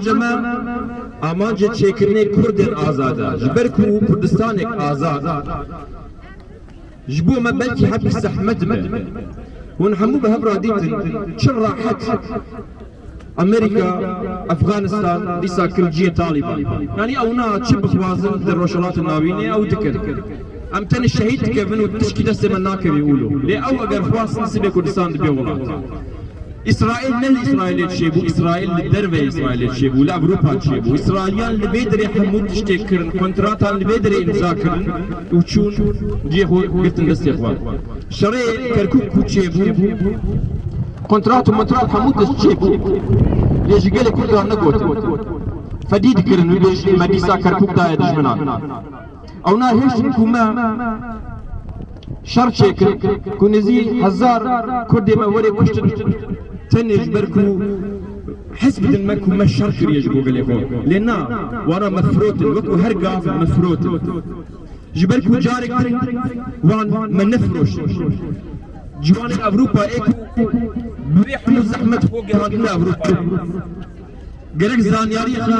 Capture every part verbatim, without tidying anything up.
Amanca me, amanca çêkirinê Kurdên azad e. Ji ber ku Kurdistanek azad ji bo me belkî hepî zehmet be. Hûn hemû bi hev re dîtin çi rehet Amerîka, Efxanistan dîsa kir cihê Talîban. Yanî ew na çi bixwazin di Rojhilata Navînê ew dikin. Em tenê şehîd dikevin û tişkî destê me nakevî ûlo. Lê ew eger xwestin sibê Kurdistan dibe welat. Îsraîl ne li Îsraîlê çêbû, Îsraîl li derveyê Îsraîlê çêbû, li Ewropa çêbû. Îsraîliyan li vê derê hemû tiştê kirin, kontratan li vê derê îmza kirin û çûn cihê xwe girtin destê xwe. Şerê Kerkûk ku çêbû, kontrat û montrat hemû tişt çêbû. Lê ji gelê Kurdan negot. Fedî dikirin û bêjin me dîsa Kerkûk daye dijminan. Ew nahêştin ku me şer çêkin, ku nêzî hezar Kurdê me were kuştin, tenê ji ber ku hez bidin me ku me şer kiriye ji bo gelê xwe. Lê na, wana me firotin, wekî her gav me firotin. Ji ber ku carek din wan me nefiroştin. Ciwanên Ewropa ê ku bi vê hemû zehmet xwe gihandine Ewropa. Gerek zanyariyê xwe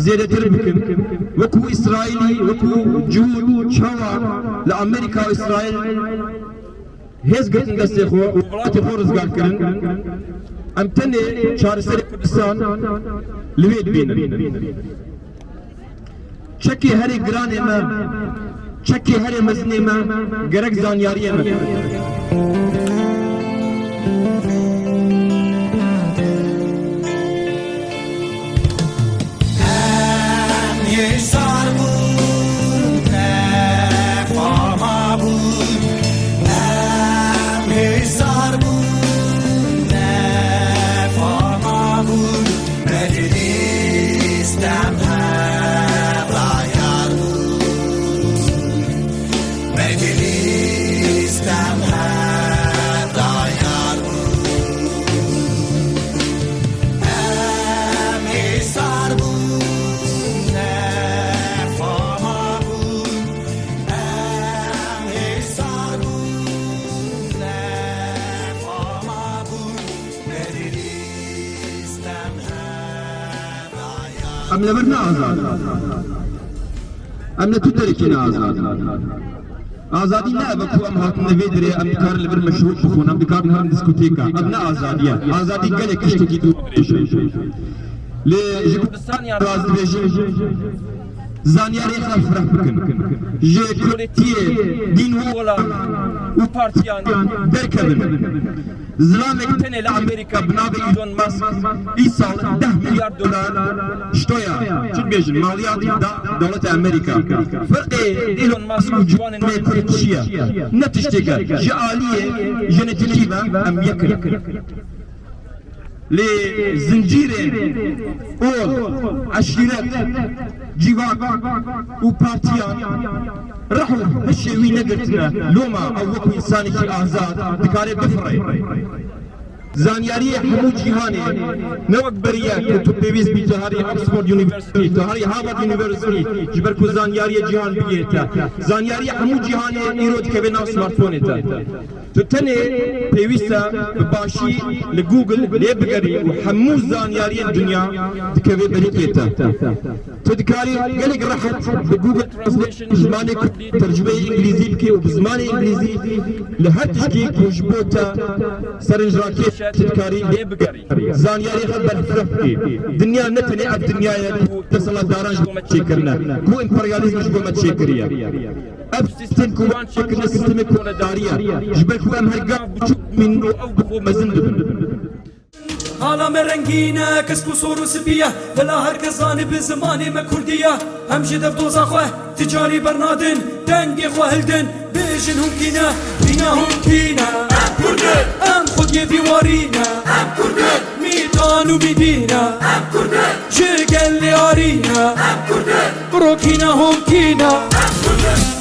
zêdetir bikin. Wekî Îsraîlî, wekî Cihûd çawa li Amerîka û Îsraîl hêz girtin destê xwe û welatê xwe rizgar kirin. Em tenê çareserê Kurdistan li wê dibînin. Çekê herê giranê me, çekê herê mezinê me, gerek zanyariyê me. Em hêsar bûn, ne xwe mabûn. Em hêsar bûn, ne xwe mabûn. Meclis dem hev dayar bûn. Meclis dem hev dayar bûn. Em hêsar bûn, ne xwe mabûn. Em hêsar bûn, ne xwe mabûn. Meclis dem hev dayar. Em li vir ne azad. Em li tu derekî ne azad. Azadî ne ev e ku em hatine vê derê, em dikarin li vir meşrûb bixwin, em dikarin herin diskotêka. Ev ne azadî ye. Azadî gelek tiştekî dûr dirêj e. Lê ji Kurdistanê re ez dibêjim, zanyarê xwe fireh bikin. Ji koletiyê, dîn û olan û partiyan derkevin. Zilamek tenê li Amerîka bi navê Elon Musk îsal deh milyar dolar ştoya, çi dibêjin, maliyat da dewleta Amerîka. Ferqê Elon Musk û ciwanên me Kurd çi ye? Ne tiştêk e. Ji aliyê jenetîkî ve em yek in. Lê zincîrên ol, eşîret, civak û partiyan rih û hişê wî negirtine. Loma ew wekî însanekî azad dikare bifire. Zanyariyê hemû cîhanê, ne wek beriya ku tu pêwîst bî tu herî Oxford University, tu herî Harvard University, ji ber ku zanyariyê cîhan bigihê te. Zanyariyê hemû cîhanê îro dikeve nav smartphonê te. Tu tenê pêwîst e bi başî li Google lê bigerî û hemû zanyariyên dinya dikeve berîkê te. Tu dikarî gelek rehet bi Google Translation zimanê kurdî tercumeyê îngilîzî bikî û bi zimanê îngilîzî li her tiştî ku ji bo te serinc rakêş e, tu dikarî lê bigerî. Zanyariyê xwe berfireh bikî. Dinya ne tenê ev dinya ye ku deselatdaran ji bo me çêkirine, ku emperyalîzm ji bo me çêkiriye. Ev sîstem ku wan çêkirine sîstemê koledarî ye. Ji ber ku em her gav biçûk dimînin û ew bi xwe mezin dibin. Hala me rengîn e, kesk û sor û spî ye. Bila her kes zanibe zimanê me kurdî ye. Em ji dev doza xwe ti carî bernadin, dengê xwe hildin. Bêjin hûn kî ne, kî ne hûn kî ne. Em kurd in. Em xwediyê vî warî ne. Em kurd in. Mîtan û mîdî ne. Em kurd in. Ji gelê arî ne. Em kurd in. Biro kî ne hûn kî ne. Em kurd in.